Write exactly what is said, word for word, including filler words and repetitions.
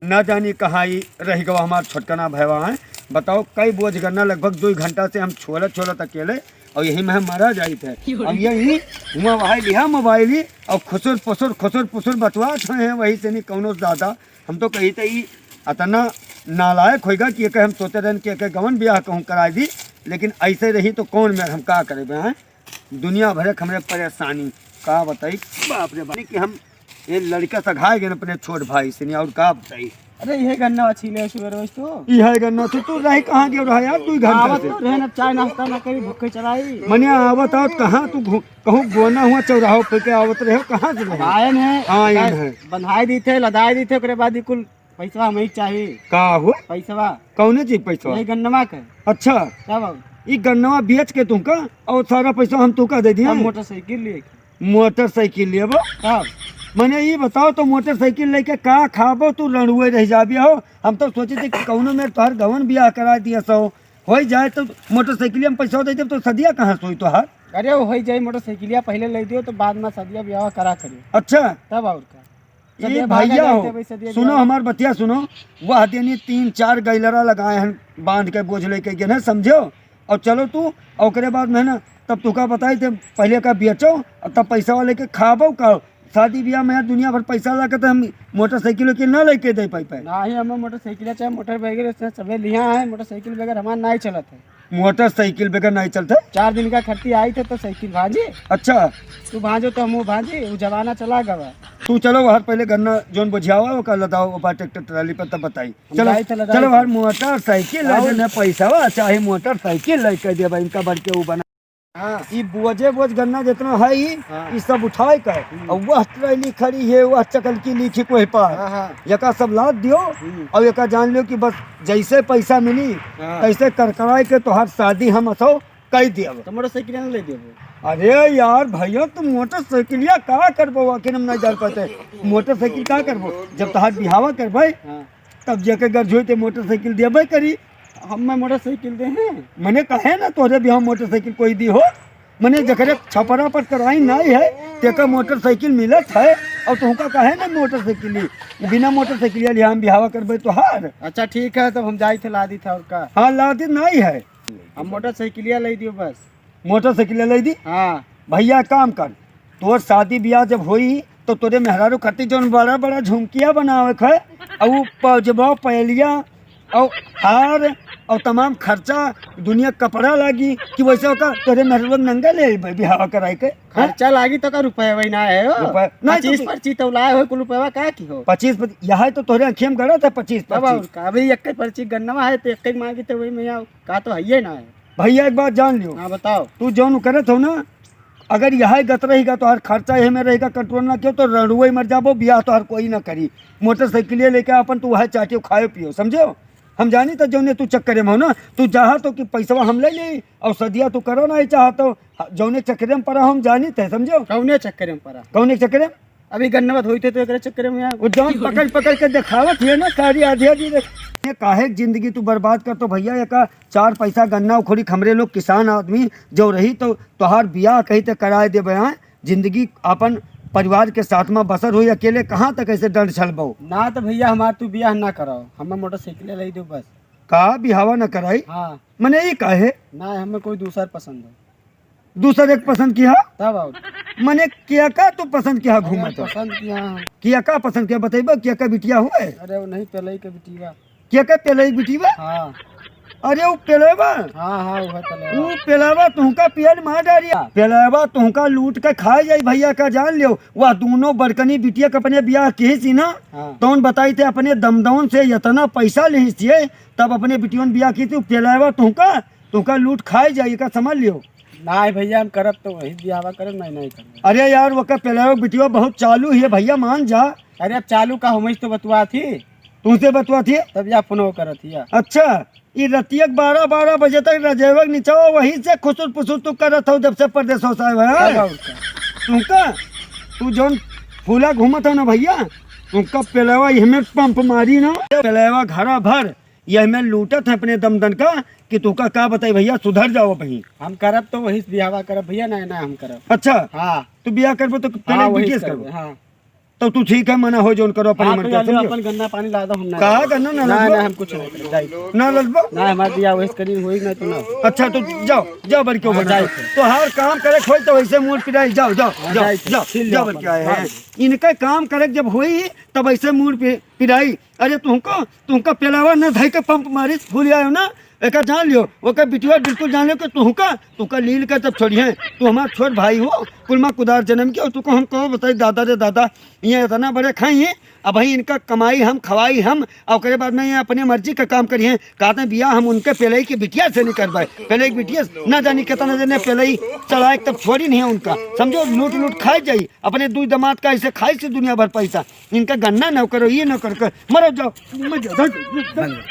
ना जानी कहाँ ई रहि गवा हमार छोटकना भयवा है। बताओ, कई बोझ गन्ना लगभग दुइ घंटा से हम छोलत छोलत अकेले, और यही में हम मरा जाइत है। अब यही हुआ वहाँ लिहा मोबाइल ही, और खुसुर पुसुर खुसुर पुसुर बतवात हैं, वही से नहीं कौनो दादा। हम तो कही थे ई अतना नालायक होइगा कि एके हम सोचे रहन कि एके गवन ब्याह कहूँ कराए दी, लेकिन ऐसे रही तो कौन में हम का करे हैं? दुनिया भरे के हमरे परेशानी, का बताई, बाप रे बाप, कि हम ये लड़का सघाए गए अपने छोट भाई से नहीं, और का बताई। अरे, ये गन्ना छीले सुबह रोज तो। ये गन्ना तो तू रही कहाँ गयो रहा यार, तू ही घर आवत से। तो रहन, अब चाय नाश्ता ना करी, भूखे चलाई। मने आवत आवत कहाँ तू घू-, कहूँ गोना हुआ चौराहा पे के आवत रहे हो, कहाँ से रहे? आयन है, आयन है। बंधाई दी थे, लदाई दी थे, ओकरे बाद ही कुल पैसवा हमें ही चाहिए। का हो? पैसवा। कौने चीज पैसवा? यही गन्नमा के। अच्छा। तब अब? ई गन्नमा बेच के तुमका और सारा पैसा हम तुमका दे दिए। हम मोटरसाइकिल लिए। मोटरसाइकिल लेबो? तब? मने ई बताओ तो मोटरसाइकिल लेके का खाबो? तू रणुए रह जाबी हो। हम तो सोचे थे कि कौनो में तोहर गवन बियाह करा दिया सो, हो जाए तो मोटरसाइकिल में पैसा दे देब तो सदिया कहाँ सोई तोहार? अरे, वो हो जाए, मोटरसाइकिलिया पहले ले दियो तो बाद में सदिया बियाह करा करियो। अच्छा। तब और का? ई सदिया भागा भैया जाए हो, थे भाई, सदिया सुनो बियाह। हमार बतिया सुनो। वह देनी तीन चार गैलरा लगाए हैं, बांध के बोझ लेके गए हैं, समझो। और चलो तू, और ओकरे बाद में ना, तब तुका बताई थे, पहले का बेचो और तब पैसा लेके खाबो का। शादी ब्याह में दुनिया भर पैसा लगे तो हम मोटरसाइकिल के ना लेके दे पाई पाए। ना ही हमें मोटरसाइकिल चाहे मोटर वगैरह, इसने सबे लिया है, मोटरसाइकिल वगैरह हमार ना ही चलत है। मोटरसाइकिल बगैर नहीं चलते। चार दिन का खर्ची आई थे तो साइकिल भांजी। अच्छा। तू भांजो तो हमू भांजी, वो जमाना चला गवा। तू चलो बाहर पहले गन्ना जोन बुझावा, ओका लदाओ, ओपा ट्रैक्टर ट्राली पर तब बताई। हम चलो, जाई थे लदाई चलो बाहर थे। मोटरसाइकिल ले आओ। देने पैसा वा, चाहे मोटरसाइकिल लेके देबा, इनका बढ़ के वो बना। हाँ। ई बोझे बोझ गन्ना जितना है ई, हाँ। ई सब उठाए का। हम्म। और वह ट्राली खड़ी है, वह चकल की लीखी कोई पार। हाँ, हाँ। यका सब लाद दियो हम्म। और यका जान लियो कि बस जैसे पैसा मिली, हाँ। तैसे करकराए के तोहार शादी हम असो कई दियब। तो मोटरसाइकिल ना ले दियो। अरे यार भैया, तू मोटरसाइकिलिया का करबो, आखिर हम नहीं जान पाते। मोटरसाइकिल का करबो? जब तोहार बिहावा करबे, हाँ। तब जेके घर जोई ते मोटरसाइकिल देबे करी। हम मैं मोटरसाइकिल दे हैं। मने कहे ना तोरे बिहाव मोटरसाइकिल कोई दी हो? मने जकरे छपरा पर कराई नहीं है, तेका मोटरसाइकिल मिलत है, और तुमका कहे ना मोटरसाइकिल ली? बिना मोटरसाइकिल लिया हम बिहावा करबे तोहार। अच्छा ठीक है, तब हम जाई थे ला दी था और का। हाँ, ला दी नहीं है। हम मोटरसाइकिलिया ले दियो बस। मोटरसाइकिल ले दी? हाँ। भैया काम कर, तोर शादी ब्याह जब होई तो तोरे मेहरारू खातिर जौन बड़ा बड़ा झुमकिया बनावे के है, और ऊ पजबा पयलिया और हार और तमाम खर्चा दुनिया कपड़ा लागी कि वैसे ओका तोरे मेहरारू नंगा ले अइबे बिहाव कराई के। खर्चा लागी तो का रुपया वही ना है हो? रुपया नहीं तो पच्चीस तू पर्ची तो लाए हो, कुल रुपया का की हो? पच्चीस पच्चीस, यह तो तोरे अखियम गड़ा था पच्चीस तब पर्ची। और का? अभी एक पर्ची गन्नवा है तो एक मांगी तो वही में आओ, का तो है ये ना है। भैया एक बात जान लियो। हाँ बताओ। तू जौन करत हो ना, अगर यह गत रहेगा तो हर खर्चा यही में रहेगा, कंट्रोल ना कियो तो रणुए मर जाबो, ब्याह तो हर कोई ना करी। मोटरसाइकिल लेके अपन तू वह चाटियो खायो पियो, समझो? हम जानी तो जौने तू चक्कर में हो ना, तू चाहा तो कि पैसवा हम ले ली और सदिया तू करो ना ही चाहा तो, जौने चक्कर में पड़ा हम जानी थे, समझो? कौने चक्कर में पड़ा? कौने चक्कर में? अभी गन्नवा धोई थे तो एकरे चक्कर में यार। वो जौन पकड़ पकड़ के दिखावत है ना सारी आधी आधी रे। ये काहे जिंदगी तू बर्बाद कर तो भैया, एका चार पैसा गन्ना उखड़ी हमरे लोग किसान आदमी जो रही तो तोहार बियाह कही ते कराए देबे हैं। जिंदगी अपन परिवार के साथ में बसर हुई, अकेले कहाँ तक ऐसे डंड छलबो? ना तो भैया हमार तू बियाह ना कराओ, हमें मोटरसाइकिल ले दो बस। का बिहावा न कराई? हाँ। मने ई काहे? ना, हमें कोई दूसर पसंद है। दूसर एक पसंद किया? तब और? मने किया का तू पसंद किया अरे, घूमत हो? पसंद किया। किया का पसंद किया बताइबा? किया का बिटिया हुए? अरे वो नहीं, पेलई के बिटिया। किया का पेलई बिटिया? हाँ। अरे वो पेलवा? हाँ, हाँ, वो है पेलवा। वो पेलवा तुमका पियल मार डारिया। पेलवा तुमका लूट के खा जाई भैया का जान लियो। वह दोनों बड़कनी बिटिया के अपने बियाह की सी ना? हाँ। तौन बताई थे अपने दमदौन से इतना पैसा ले सी, तब अपने बिटियों बियाह की थी। पेलवा तुमका तुमका लूट खाए जाई, का समझ लियो। नाहीं भैया, हम करब तो वही बियाहवा करब, नहीं, नहीं करब। अरे यार, ओकर पेलवा बिटिया बहुत चालू है भैया, मान जा। अरे अब चालू का, हम तो बतुआ थी। तुमसे बतुआ थी? तब या फोन करत हिया। अच्छा, ई रतिया के बारह, बारह बजे तक रजेवा के निचवा वही से खुसुर पुसुर तू करत हो जब से परदेसो से आए हो, हाँ? तब और का? तुमका, तू जौन फूला घूमत हो ना भैया, तुमका पेलवा यही में पंप मारी ना, पेलवा घरा भर यही में लूटत है अपने दमदन का, कि तुका का बताई भैया, सुधर जाओ बही। हम करब तो वही से बियाहवा करब भैया, ना, ना हम करब। अच्छा, हाँ। तू बियाह करबो तो पेलई हाँ, वही बिटिया से से करबो? करबे, हाँ। तो तू ठीक है, मना हो जौन करो अपने हाँ, मन तो का, जान लो, समझो? अपन गन्ना पानी ला दो, हम ना कहा गन्ना ना ना, लदबो? ना, हम कुछ नहीं, जाई। ना लदबो? ना, हमारे दिया वैसे करीब होई ना तो ना। अच्छा, तो जाओ, जाओ बड़के हाँ, ऊपर जाओ। जाई। तोहार काम करे के होई तो वैसे मूड़ पिराई, जाओ, जाओ, हाँ, जाओ, जाई, जाओ, छील जाओ लो बड़के अपन। आए हाँ। हैं। इनका काम करे के जब होई, तब ऐसे मूड़ पि-, पिराई। अरे तुमको, तुमका पेलावा न धई के पंप मारिस, भूल आयो ना? एका जान लियो, ओकर बिटिया बिल्कुल जान लियो कि तुहका, तुहका लील के तब छोड़िहैं। तू हमार छोट भाई हो, कुल मा कुदार जन्म के, और तुको हम कहो बताई, दादा रे दादा, ये इतना बड़े खाई हैं, अबहीं इनका कमाई हम, खवाई हम, और ओकरे बाद में ये अपने मर्जी का काम करिहैं। कहते हैं, बियाह हम उनके पेलई के बिटिया से नहीं करवाए, पेलई के बिटिया से, ना जानी कितना जने पेलई चढ़ाए, तब छोड़ी नहीं है उनका, समझो, लूट लूट खाए जाई, अपने दुई दामाद का ऐसे खाई से दुनिया भर पैसा, इनका गन्ना न करो, ये न करो, मरो जाओ, मर जाओ, जाओ, जाओ।